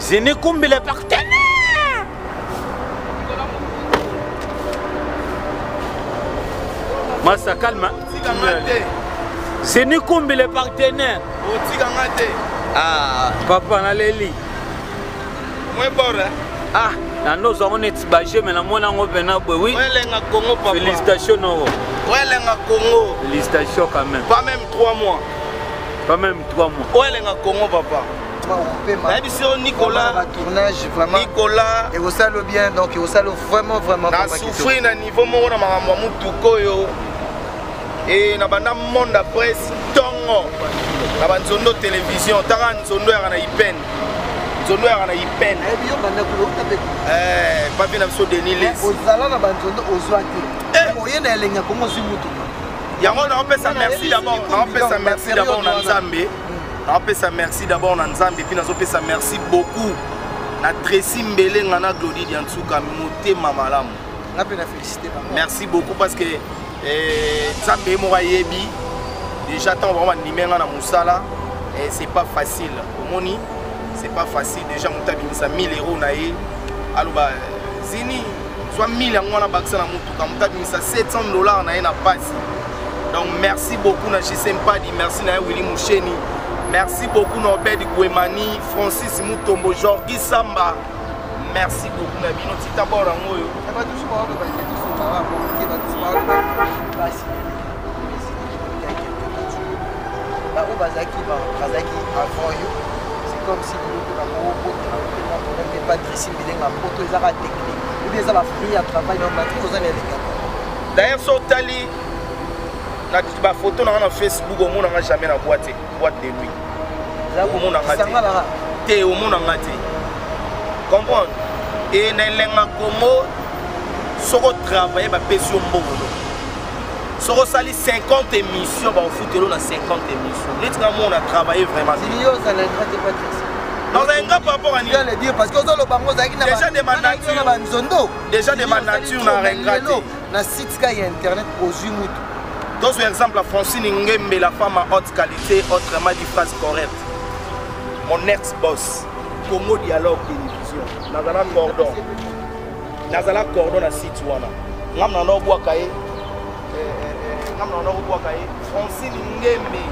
Zene Kumbi le partenaire. Massa calme. Zene Kumbi le partenaire. Otika nga te. Ah, papa naleli. Mwe bord hein? Ah, na ndozo yango neti baje me namoni yango mpena boye oui. Oyelenga Congo papa. Félicitations noko. Oyelenga Congo. Félicitations quand même. Pas même 3 mois. Pas même 3 mois. Oyelenga Congo papa. Nayebisi yo Nicolas. Tournage vraiment. Nicolas. Ekosala bien donc ekosala vraiment vraiment. Na souffrir na niveau moko na makambo ya motuka oyo. E na banda monde ya presse ntongo na banzondo télévision taka nzondo yaka na ipene nzondo yaka na ipene eh, papi na biso denis les ozala na banzondo ozwa te eh. oye na elengi ya kongo ozwi motuka yango naopesa merci d'abord naopesa merci d'abord na nzambe hmm. naopesa merci d'abord na nzambe epuis nazopesa merci beaucoup na tracy mbelenga na glodi diansuka motema malamu merci beaucoup parce que eh, nzambe ye moko ayebi déjà ntango bango bandime nga na mosala eh, c'est pas facile omoni c'est pas facile déjà moto abimisa 1000 euros na ye aloba eh, zini zwa 1000 yango wana bakisa na motuka moto abimisa 700 dollars na ye na pasi donc merci beaucoup na jc mpadi merci na ye willi musheni merci beaucoup na obed guemani francis mutombo jorgi samba merci beaucoup na bino tita bor yango oyo baoyo bazalaki bazalaki avant yo c'est comme si lelo mpe bakobotela mpe problème mpe patrici mbilenga poto ezaka technique obi eza bafruit ya travail na matri oza na eleka. D'ailleurs so otali na bafoto na nga na Facebook, omona nga jamais na boîte boîte de nuit, omona nga te, omona nga te, comprendre. E na elenga Congo, soko travaille, bapesi yo mbongo. Soko osali 50 émission, baofutelo na 50 émission. Neti nga mona travaille vraiment. Naza ingrat par rapport à nini? Le dire parce que ozoloba ngo ozalaki déjà de ma nature na banzondo. Déjà de ma nature na regret te. Na site ka ya internet ozwi mutu. Tozwa exemple ya Francine Ngembe, la femme à haute qualité, autrement dit phrase correcte, mon ex boss Congo Dialogue Télévision. Nazala cordon, nazala cordon na site wana. Ngam na nobwaka ye, ngam na nobwaka ye. Francine Ngembe,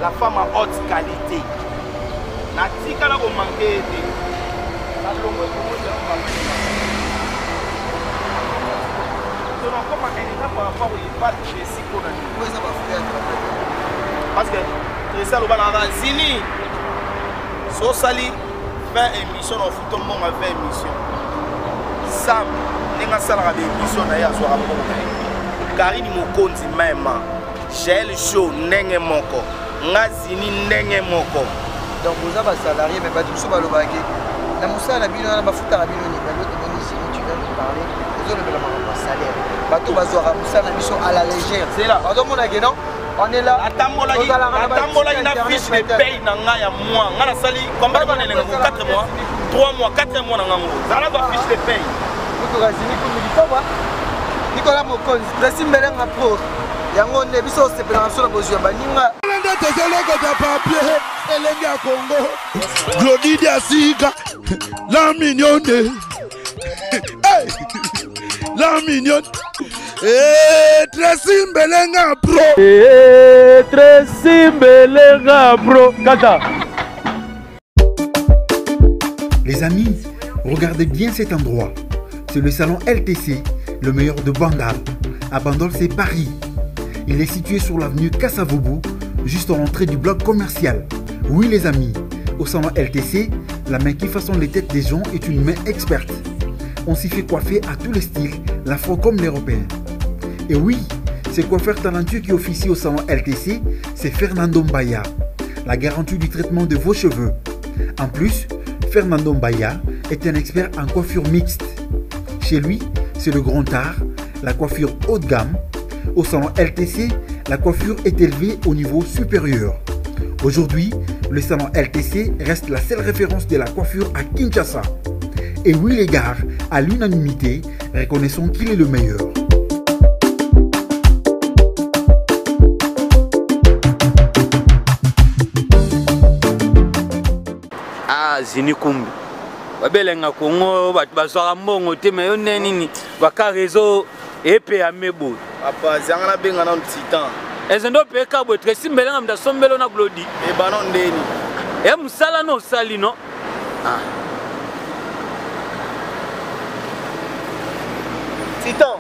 la femme à haute qualité, natikala komanke ye te. Nalongwe Congo Dialogue, tonakoma elinga par rapport epa Tracy. Mpona nini? Parce que Tracy aloba na kaka zini so osali 20 émission na ofuta mbongo ya 20 émission. Sam ndenge asalaka baémission na ye, azwaka mbongo na ye. Karine Mokonzi mema, Jael Show ndenge moko, nga Zini ndenge moko. Donc boza basalarié, mais bato mosusu balobaki na mosala na bino wana bafutaka bino nini? Balo tomoni Zini, tu viens de parler, ozolobela makambo ya salaire. Bato bazwaka mosala na biso à la légère, bazomona ke non, on est là. Natambolaki na fiche de paye na ngai ya mois. Ngai nasali combien de mois? 4 mois, 3 mois, 4 mois na ngango zala zwa fiche de paye. Motuka Zini Kumbi kitoko, Nikola Mokonzi, Tracy Mbelenga pro. Yango nde biso osepelaka biso na bozwi ya baninga. Nde tozolokota papier elenge ya Congo. Glodi Diasika, la mignonne. Hey! La mignonne. Eh, Tracy Mbelenga pro. Eh, Tracy Mbelenga pro. Kata. Les amis, regardez bien cet endroit. C'est le salon LTC, le meilleur de Bandal. À Bandol, c'est Paris. Il est situé sur l'avenue Kasavubu, juste en l'entrée du bloc commercial. Oui les amis, au salon LTC, la main qui façonne les têtes des gens est une main experte. On s'y fait coiffer à tous les styles, l'afro comme l'européen. Et oui, ce coiffeur talentueux qui officie au salon LTC, c'est Fernando Mbaya, la garantie du traitement de vos cheveux. En plus, Fernando Mbaya est un expert en coiffure mixte. Chez lui, c'est le grand art, la coiffure haut de gamme. Au salon LTC, la coiffure est élevée au niveau supérieur. Aujourd'hui, le salon LTC reste la seule référence de la coiffure à Kinshasa. Et oui les gars, à l'unanimité, reconnaissons qu'il est le meilleur. Ah, Zini Kumbi. Babelenga Congo bato bazwaka mbongo te me yo nde nini bakar ezo epeya me boye. Papa zanga nabenga nanu titan. Eze ndo pe ka boye Tracy Mbelenga mutu asombelo na Glody. Ebano ndeni. E musala no osali no. Ah. Titan.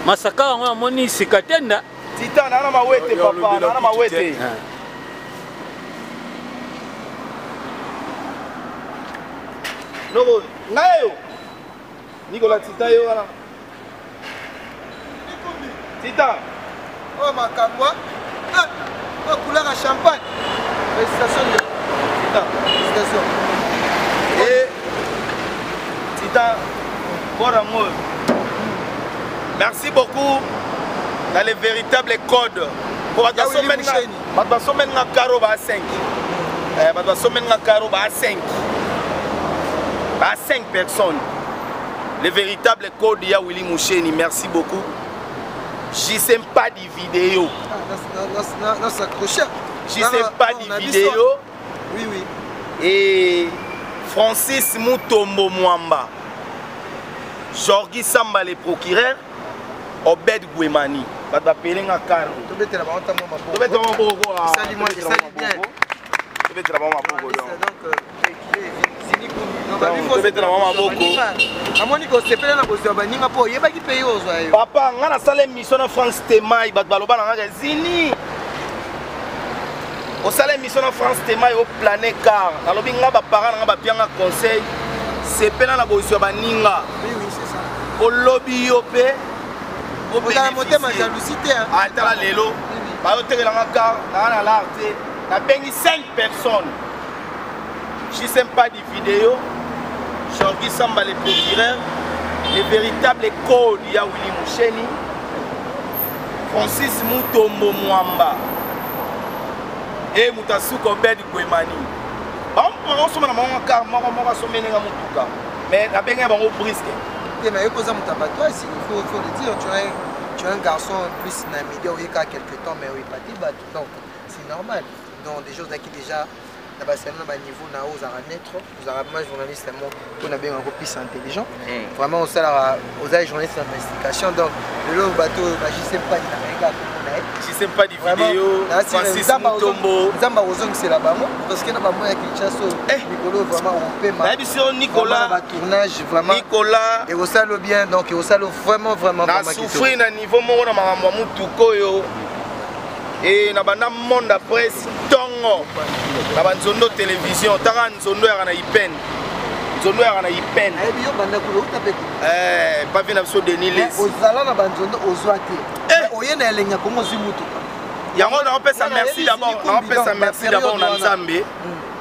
Masaka yango namoni sika tenda. Titan na na mawete papa, na na mawete. Noko, ngai yo. Nicolas Titan yo wana. Titan. Oh makambo. Ah, oh couleur ya champagne. Félicitations de Titan. Félicitations. Et Titan, bon amour. Merci beaucoup dans les véritables codes. Po bato basombeli nga caro ba 5. Eh, bato basombeli nga caro ba 5. Ba 5 personnes. Le véritable code ya Willy Moucheni, merci beaucoup. JC Mpadi vidéo. Ah, na s'accrocher. JC Mpadi vidéo. Oui, oui. Et Francis Mutombo Mwamba. Jorgi Samba le procureur. Obed Guemani. Bato bapelenga karo. Tobetela bango ntango maboko. Tobetela bango maboko. Esali mwa esali bien. Tobetela bango maboko. Donc tobetela bango maboko. Namoni kosepela na kozwa baninga mpo oyebaki mpe yo ozwa yo. Papa, nga nasala émission na France Temai, bato baloba na nga Zini. Osala émission na France Temai au plané car. Nalobi nga ba parents na nga ba pianga conseil. Sepela na bozwa baninga. Oui oui, c'est ça. Olobi yo pe ozala motema jalousie te. Atala lelo bayotekelanga car naa na lar te nabengi 5 personnes. JC Mpadi vidéo, Jorgi Samba le procureur, le véritable code ya Willy Moucheni, Francis Mutombo Mwamba et Mutasuko Obed Gwemani. Bango na bango car moko moko asomelinga mutuka mais nabengai bango brisque. Te mais yokoza moto ya bato asi, il faut le dire, tu es un garçon plus na média oyeka quelque temps mais oyepati bato, donc c'est normal. Donc des choses qui déjà na basali na baniveau na oyo ozalaka neutre, ozalaka vraiment journaliste mo mpo nabengaka plus intelligent. Vraiment osalaka, ozali journaliste d'investigation, donc lelo bato oyo bajise mpadi na bayeka komona ye. JC Mpadi vidéo, Francis Mutombo. Nzambe akozongisela bango parce que na bango ya Kinshasa mikolo vraiment opema. Nayebi so Nicolas ba tournage vraiment Nicolas ekosala bien, donc ekosala vraiment vraiment na souffrir na niveau moko na makambo ya mutuka oyo. Et na banda monde à presse tongo na banzondo télévision taka nzondo yaka na ipen nzondo yaka na ipen. Nayebi yo banda kula uta pe kuna. Eh, papi na biso Denis Les. Ozala na banzondo ozwa te. Oye na elengi ya Congo ozwi mutuka. Yango naopesa merci d'abord, naopesa merci d'abord na Nzambe.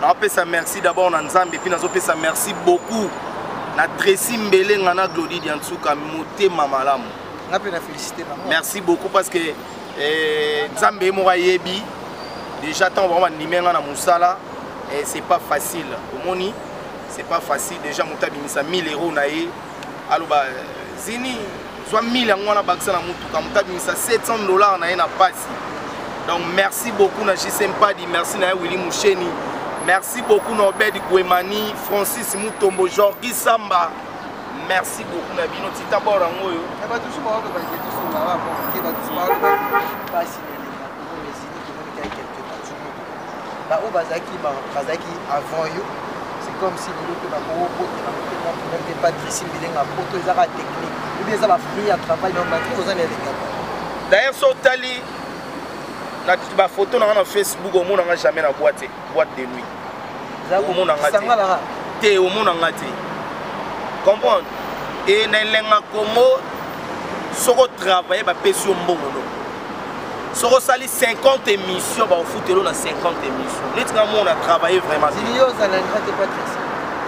Naopesa merci d'abord na Nzambe puis nazopesa merci beaucoup na Tracy Mbelenga na Glody Diansuka motema malamu. Nga pe na félicité bango. Merci beaucoup parce que Nzambe moko ayebi déjà tant vraiment bandimi nga na musala, c'est pas facile. Omoni, c'est pas facile déjà moto abimisa 1000 euros na ye aloba Zini zwa 1000 yango wana bakisa na mutuka, moto abimisa $700 na ye na pasi. Donc merci beaucoup na JC Mpadi, merci na ye Willy Moucheni, merci beaucoup na Obed Gwemani, Francis Mutombo, Jorgi Samba. Merci beaucoup na bino tita bord yango oyo. Ya bato mosusu baoloba ke tosololaka bon, ke bato mosusu baoloba pasi na elengi ya Congo, mais Zini tomoni kaka quelque temps sur moto. Ba oyo bazalaki avant yo, c'est comme si lelo mpe bakobotela motema problème te, pas Tracy Mbelenga poto ezaka technique ou bien eza ba fruit ya travail, donc malgré oza na elengi ya Congo. D'ailleurs so otali na ba photo na nga na Facebook omona nga jamais na boîte de nuit. Omona nga te. Te omona nga te. Comprendre? Et na elenga Congo soko travailler ba pesi yo mbongo no. Soko sali 50 émissions ba ofutelo na 50 émissions. Neti nga mona travailler vraiment. Zili yo ozala nga te Patrice.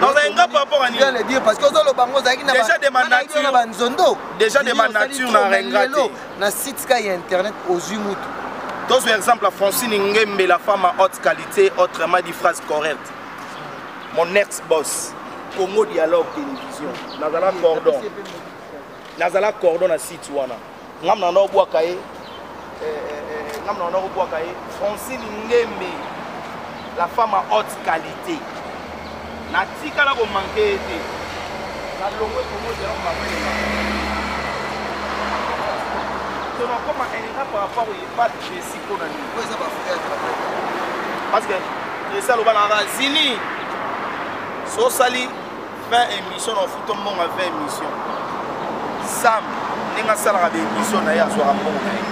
Non, ça nga par rapport à Tu viens le dire parce que ozolo bango ozalaki na Déjà de ma nature na ba nzondo. Déjà de ma nature na renga te. Na site ka ya internet ozui mutu. Dans un exemple, Francine Ngembe, la femme à haute qualité, autrement dit phrase correcte. Mon ex-boss, Congo Dialogue Télévision, Nazala Cordon. Nazala Cordon na site wana. Ngam na no bois kaye. Ngam na no bois kaye. Francine Ngembe, la femme à haute qualité. Natikala komanke ye te. Nalongwe Congo Dialogue mamelema. To nakoma ingrat par rapport epa Tracy mpo na nini? Oyo eza ba fruits ya travail. Parce que Tracy aloba na nga Zini, so osali 20 émission na ofuta mbongo ya 20 émission. Sam ndenge asalaka ba émission na ye azwaka mbongo na ye.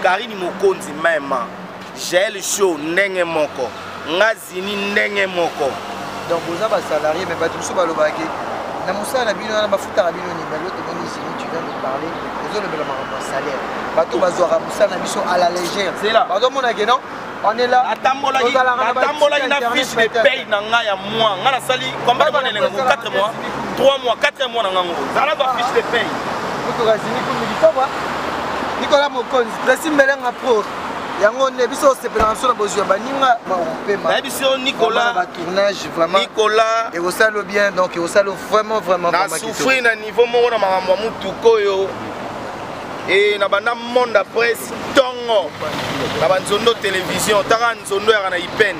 Karine Mokonzi mema, Jael Show ndenge moko, nga Zini ndenge moko. Donc boza ba salarié mais bato mosusu balobaka ke na mosala na bino wana bafutaka bino nini? Mais l'autre omoni Zini, tu viens de parler, ozolobela makambo ya salaire. Bato bazwaka mosala na biso à la légère. Zela. Bazomona ke non, on est là. Natambolaki natambolaki na fiche de paye na ngai ya mois. Ngai nasali combien de mois na elenga ngo? 4 mois, 3 mois, 4 mois na ngai ngo. Zala ba fiche de paye. Motoka Zini Kumbi kitoko. Nicolas Mokonzi, Tracy Mbelenga Pro. Yango nde biso osepelaka biso na bozwi ya baninga bakopema. Nayebi yo Nicolas, ba tournage vraiment. Nicolas ekosala bien, donc ekosala vraiment vraiment na souffrir na niveau moko na makambo ya motuka oyo e na banda monde ya presse ntongo na banzondo télévision taka nzondo yaka na ipene,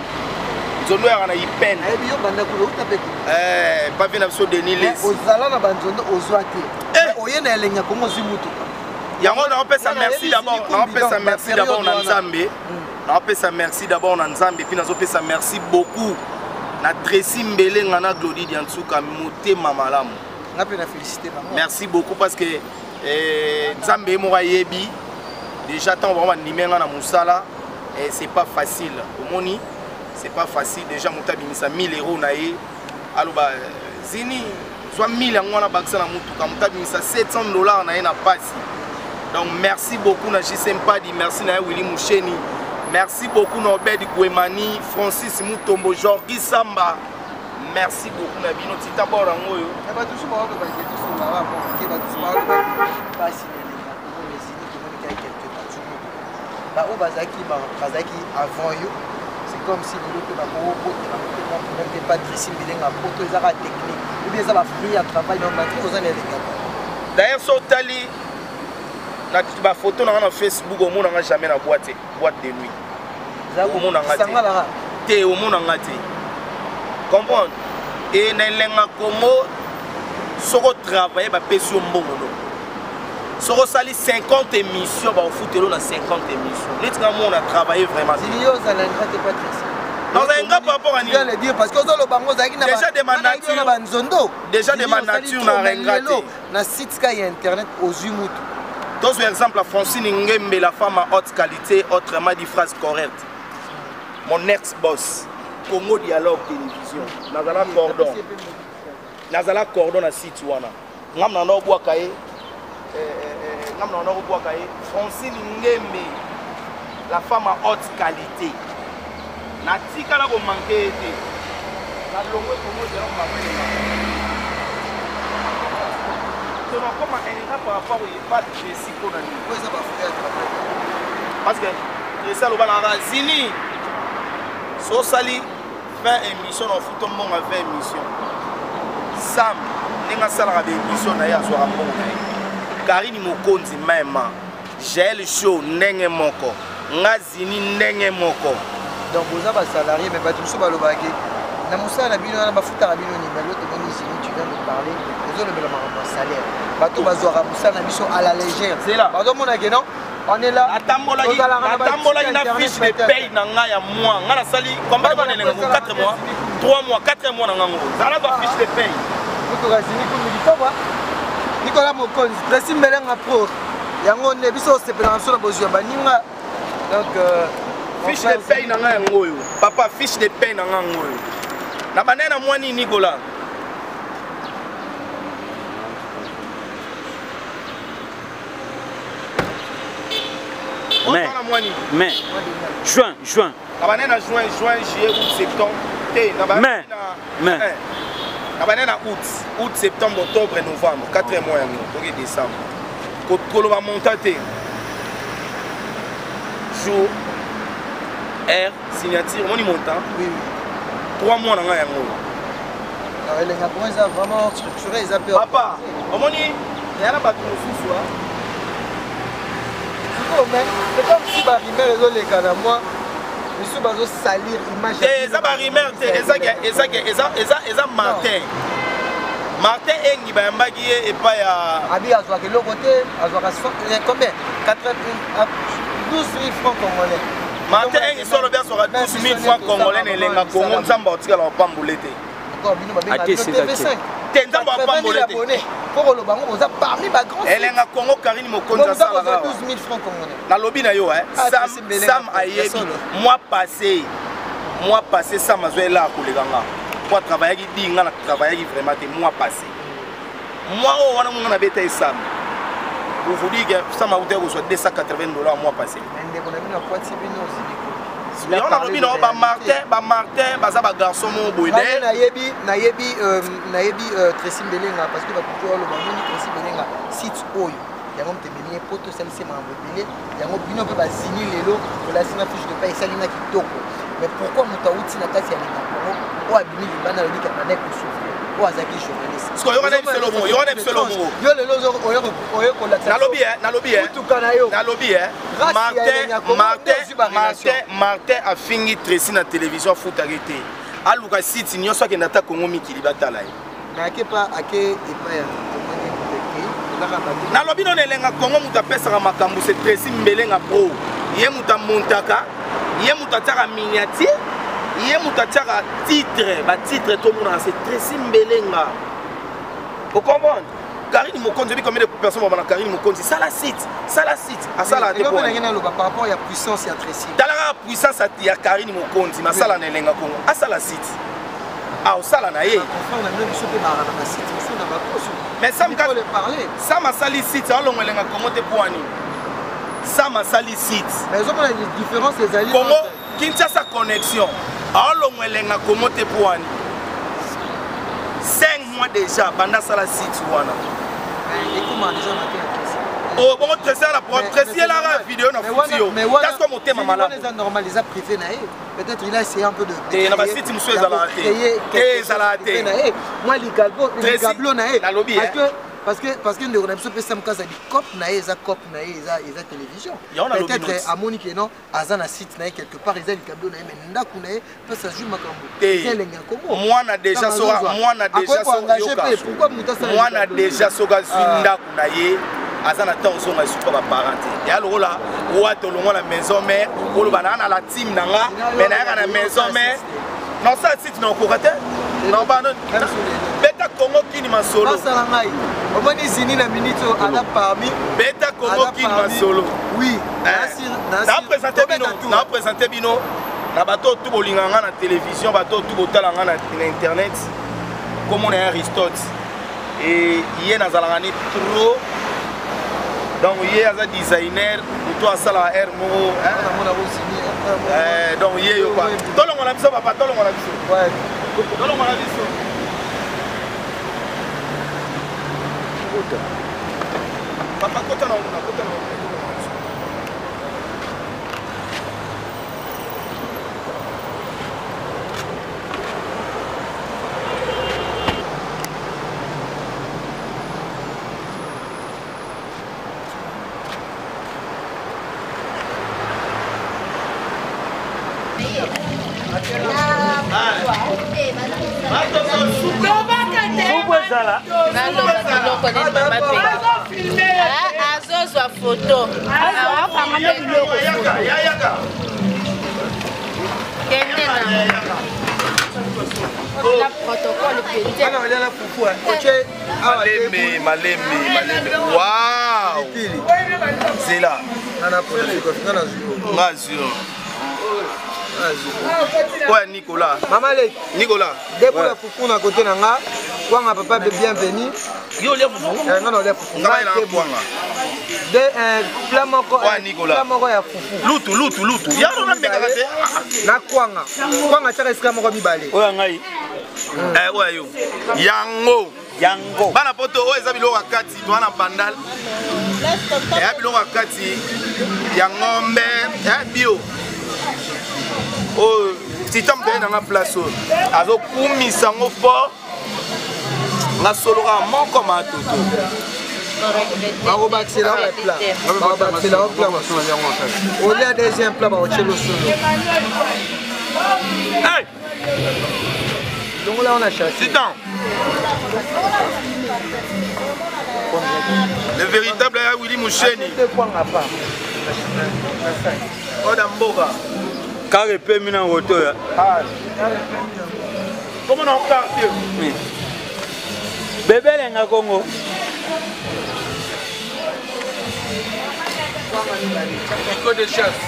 nzondo yaka na ipene. Nayebi yo banda kuna outa mpe kuna. Eh, papi na biso Denis Lesi. Ozala na banzondo ozwa te. Oye na elengi ya Kongo ozwi motuka. Yango naopesa merci d'abord, naopesa merci d'abord na Nzambe, naopesa merci d'abord na Nzambe, puis nazopesa merci beaucoup na Tracy Mbelenga na Glody Diansuka motema malamu. Nga mpe na félicité bango. Merci beaucoup parce que Nzambe ye moko ayebi déjà ntango bango bandime nga na mosala, c'est pas facile. Omoni, c'est pas facile déjà moto abimisa 1000 euros na ye aloba Zini zwa 1000 yango wana bakisa na motuka, moto abimisa $700 na ye na pasi. Donc merci beaucoup na JC Mpadi, merci na ye Willy Musheni, merci beaucoup na Obed Gwemani, Francis Mutombo, Jorgi Samba, merci beaucoup na bino tita bord yango oyo. Na bato mosusu baoloba ke tosolola bon ke bato mosusu baoloba pasi na elengi ya Congo, mais Zini tomoni kaka quelque part sur motuka. Baoyo bazalaki avant yo, c'est comme si lelo mpe bakobotela motema problème te. Patrice Mbilenga poto ezaka technique ou bien eza ba fruit ya travail, donc malgré oza na elengi ya Congo. D'ailleurs so otali na ba photo na nga na Facebook, omona nga jamais na boîte de nuit. Omona nga te. Te, omona nga te. Comprendre? Et na elenga Congo soko travailler bapesi yo mbongo no. Soko osali 50 émissions, baofutelo na 50 émissions. Neti nga mona travailler vraiment. Zini yo ozala ingrat te, Patrice. Naza ingrat par rapport à nini? Tu viens le dire parce que ozoloba ngo ozalaki na Déjà de ma nature. na banzondo. Déjà de ma nature na ingrat te. Na site ka ya internet ozwi mutu. Tozwa exemple ya Francine Ngembe, la femme à haute qualité, autrement dit phrase correcte. Mon ex-boss, Congo Dialogue Télévision. Nazala cordon. Nazala cordon na site wana. Ngam na obwaka ye. Ngam na obwaka ye. Francine Ngembe, la femme à haute qualité. Natikala ko manquer ye te. Nalongwe Congo Dialogue mamelema. To nakoma ingrat par rapport epa Tracy mpo na nini? Oyo eza ba fruits ya travail. Parce que Tracy aloba na nga Zini, so osali 20 émission na ofuta mbongo ya 20 émission. Sam ndenge asalaka ba émission na ye azwaka mbongo na ye. Karine Mokonzi mema, Jael Show ndenge moko, nga Zini ndenge moko. Donc boza ba salarié mais bato mosusu balobaka ke na mosala na bino wana bafutaka bino nini? Mais l'autre omoni Zini, tu viens de parler, ozolobela makambo ya salaire. Bato bazwaka mosala na biso à la légère. Zela. Bazomona ke non, on est là. Natambolaki natambolaki na fiche de paye na ngai ya mois. Ngai nasali combien de mois na elenga ngo? 4 mois, 3 mois, 4 mois na ngai ngo. Zala ba fiche de paye. Motoka Zini Kumbi kitoko. Nicolas Mokonzi, Tracy Mbelenga Pro. Yango nde biso osepelaka biso na bozwi ya baninga. Donc fiche de paye na ngai yango oyo. Papa, fiche de paye na ngai yango oyo. Na bandai na mwani Nicolas. Mais, mais, juin, juin. Na bandai na juin, juin, juillet, août, septembre. Te, na bandai na mais. Na bandai na août, août, septembre, octobre, novembre, 4 mois yango, toki décembre. Koloba montant te. Jour, heure, signature, moni montant. Oui, oui. 3 mois na ngai yango. Alors, elenga comment eza vraiment structuré, eza pe Papa, omoni ya na bato mosusu, ah. Sikoyo, mais c'est comme si ba rumeur ezoleka na moi. Misu bazo salir image. Te eza ba rumeur te, eza eza eza eza eza Martin. Martin Engi bayambaki ye epai ya Abi azwaka eloko te, azwaka combien? 12 000 francs congolais. Martin Engi solo olobi azwaka 12 000 francs congolais na elenga Congo, Nzambe akotikala kopambola te. Encore bino babengaka Ate bino seza te. TV5. Te, Nzambe apambola te. 80 000 abonnés. Mpo koloba yango boza parmi ba grands Elenga Congo Karine Mokonzi Boza asalaka kozwa awa. 12 000 francs congolais. Nalobi na yo, eh, Ah, Sam, Tracy Mbelenga, Sam ya ayebi solo. mois passé, mois passé Sam azwa elaka koleka nga po atravaillaki di nga na travaillaki vraiment te mois passé. Mois oyo wana monga nabeta ye Sam. Pour vous dire que Sam akutaki kozwa 280 $ mois passé. Mais ndeko na bino akwati bino ozili. Yango nalobi na yo, bamartin, bamartin baza bagarçon moko boye. Ngai nayebi, nayebi, nayebi Tracy Mbelenga parce que bato oyo aloba moni Tracy Mbelenga site oyo yango moto ememi ye poto esalisi makambo ebele, yango bino mpe bazini lelo olasi na fiche de paie esali nga kitoko. Mais pourquoi moto awuti na kati ya Elenga Congo oyo abimi libanda alobi kaka bandaki kosouffrir, oyo azalaki journaliste? Sikoyo, yoka na biso eloko moko, yoka na biso eloko moko. Yo lelo oye oye kolakisa Nalobi, eh, nalobi, eh. mutuka na yo. Nalobi, eh. Grâce ya Martin, Elenga Congo, Martin, ozwi ba relation. Martin, Martin afingi Tracy na télévision, afutaki te. Aluka site nyonso, akende ata Congo mikili batala ye. Mais ake pa ake epai ya tomoni moto ezaka bato. Nalobi nono, Elenga Congo moto apesaka makambo se Tracy Mbelenga pro. Ye moto amontaka, ye moto atiaka miniature, ye moto atiaka titre, batitre tomonaka se Tracy Mbelenga. Ocomprendre? Karine Mokonzi oyebi combien de personnes babana Karine Mokonzi sala site, sala site, asala te. Eloko po ndenge naloba par rapport ya puissance ya Tracy. Tala kaka puissance ya Karine Mokonzi masala na Elenga Congo, asala site, aosala na ye. Confrère na bino, biso mpe baka na basite mosusu na bakoso. Mais Sam Il faut le parler. Sam asali site, aolongo Elenga Congo te. Po wani Sam asali site. Mais ozomona différence ezali Congo Kinshasa Connexion aolongo Elenga Congo te. Po wani 5 mois déjà banda asala site wana. Ekoma déjà na te ya Tracy. Oh, bongo Tracy ala pro Tracy elaka video na futi yo tasiko motema malamu. Eza normal, eza privé na ye. Peut-être il a essayé un peu de Te, na basite mosusu ezalaka te. Te, ezalaka te. Na ye mwa Tracy, ligablo na ye. Nalobi, parce eh. que parce que ndeko na biso mpe Sam Kazadi, cop na ye eza cop na ye, eza télévision. Yango nalobi. Peut-être Noti. amoni ke non, aza na site na ye quelque part, eza likablo na ye, mais ndako na ye mpe azwi makambo. Te. Eza elengi ya Kongo. Mwana déjà soka mwana déjà soka yoka. Pourquoi moto asala Mwana likablo? déjà soki azwi Ah. ndako na ye, aza na ntango ozonga esuka baparent te. Ya lokola wate olongwa na maison mère, oloba naa na la team na nga, mais nayaka na maison mère, nasala site na okoka te na beta Congo Kini masolo. Basala ngai omoni zini na minute oyo aza parmi Beta Congo aza Kini masolo. Oui. Naprésente bino, naprésente bino na bato oyo tu bolingaka nga na télévision, bato oyo tu botala nga na internet. Komona ya Aristote e ye nazalaka ni trop, donc ye aza designer, moto asalaka aire moko, hein. Donc ye yo quoi, tolongola biso papa, tolongola biso, tolongola biso papa, kota na omona, kota na omona, tolongola biso. Naloba biloko nini? Mama mpe azozwa foto, awakanga mpe biloko. Yaka, yaka. Kende na protocole mpenza. Bana fufu otie awa. Malembe, malembe, malembe. Wow, zela. Nga nazwi. Nga zwi oyo Nicolas. Mama Leki. Nicolas. Deboula fufu na kote na nga, kwanga papa be bienvenu. Yo olia fufu? Nga na olia fufu. Nga na kwanga. De plat moko. Oya Nicolas. Plat moko ya fufu. Lutu, lutu, lutu yalo namekaka te. Na kwanga, kwanga tiaka esika moko mibale. Oyo ya ngai. Oyo yo yango. Yango. Bana poto, oyo eza biloko ya kati toa na Bandal, eya biloko ya kati ya ngombe ya bio. Oyo tita moto aye nanga place oyo azokumisa yango fort. Nga solo kaka moko matoto. Bakobakisela yo baplat, bakobakisela yo plat mosusu, olia deuxième plat, bakotie losolo. Longola wana chasse. Titan. Le véritable ya Willy Musheni. Oda mboka. Kare epemi na ngoto ya. Comment on quartier? Bebe elenga Congo. Nico de chasse.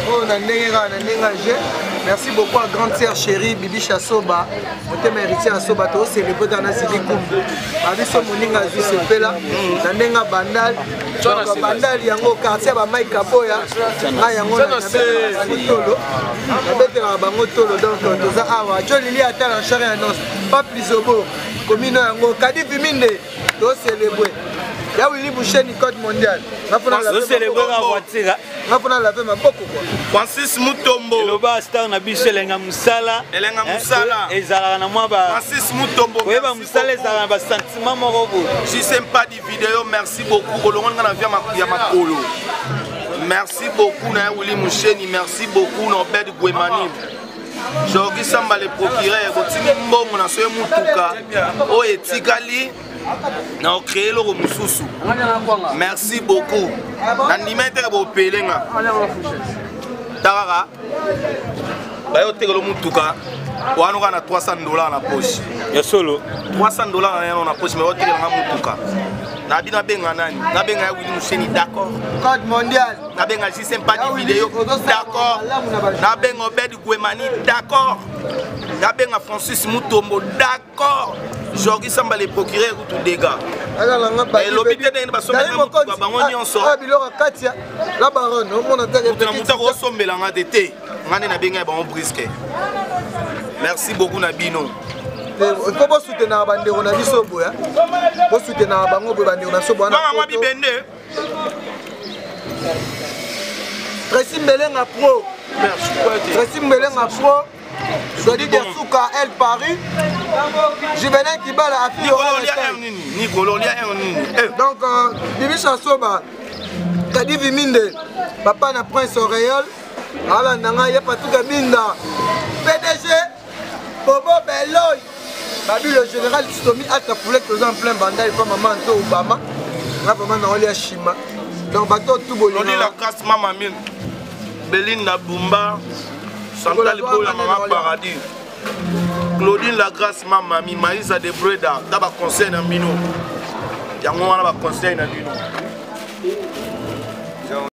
Oyo na ndenge kaka na ndenge ya jeu. Merci beaucoup à grande sœur chérie Bibi Chasoba, motema héritier Asoba, to célébrer kaka na Sidi Kumbu. Babiso moninga azwi sepela na ndenge ya Bandal. Donc Bandal yango quartier ba Mike Kaboya, ngai yango na bango tolo. Nabetelaka bango tolo, donc toza awa. Jo Lili ata na chaire annonce. Pape Lizobo, commune yango Kadi Viminde, to célébrer. Ya Willy Boucher ni code mondial. Ozocelebre ka voiture. Nga mpona lave maboko quoi. Francis Mutombo. Eloba star na biso elenga mosala. Elenga mosala. Ezalaka na mwa ba Francis Mutombo. Koyeba mosala ezalaka na ba sentiment moko boye. Si c'est pas du vidéo, merci beaucoup. Olongoli nga na vie ya makolo. Merci beaucoup na Willy Musheni, merci beaucoup na Obed Gwemani. Jorgi Samba le procureur, kotimi mbongo na soye mutuka oyo etikali na ocréer eloko mosusu. Merci beaucoup. Nandima eteka bopele nga takaka baye otekelo mutuka wana oka na 300 $ na poche ya solo. 300 $ na yano na poche, mais otekela nga mutuka na bino. Abenga nani? Nabenga ya Willy Musheni, d'accord. Code mondial. Nabenga JC Mpadi vidéo, d'accord. Nabenga Obed Gwemani, d'accord. Nabenga Francis Mutombo, d'accord. Jorgi Samba le procureur kutu dégâts elobi te ndenge basombela motuka bango nyonso. Biloko kati la baronne omona. Moto na moto akosombelanga te te, nga nde nabengai bango briske. Merci beaucoup na bino. Mpo bosutenaka bandeko na biso boya, bosutenaka bango boye, bandeko na biso. Bwana bibende. Tracy Mbelenga Pro, Tracy Mbelenga Pro, Dodi Desuka El Paris, Juvenal Kibala afi. Nikolo lia nini? Donc Bibi Chasoba, Kadi Viminde, papa na Prince Auréol, alanda ngai ye Patrick Abinda, PDG Bobo Beloy, babi le général Stomi Ata Poulet. Toza en plein Bandal pa mama Anto Obama. Nga vraiment na olia shima, donc bato tu bolinga la grâce mama mine Belinda Bumba, Chantal Bola, mama Paradis, Claudine la grâce, mama mi Maïsa de Breda. Ta baconseil na bino yango wana, baconseil na bino.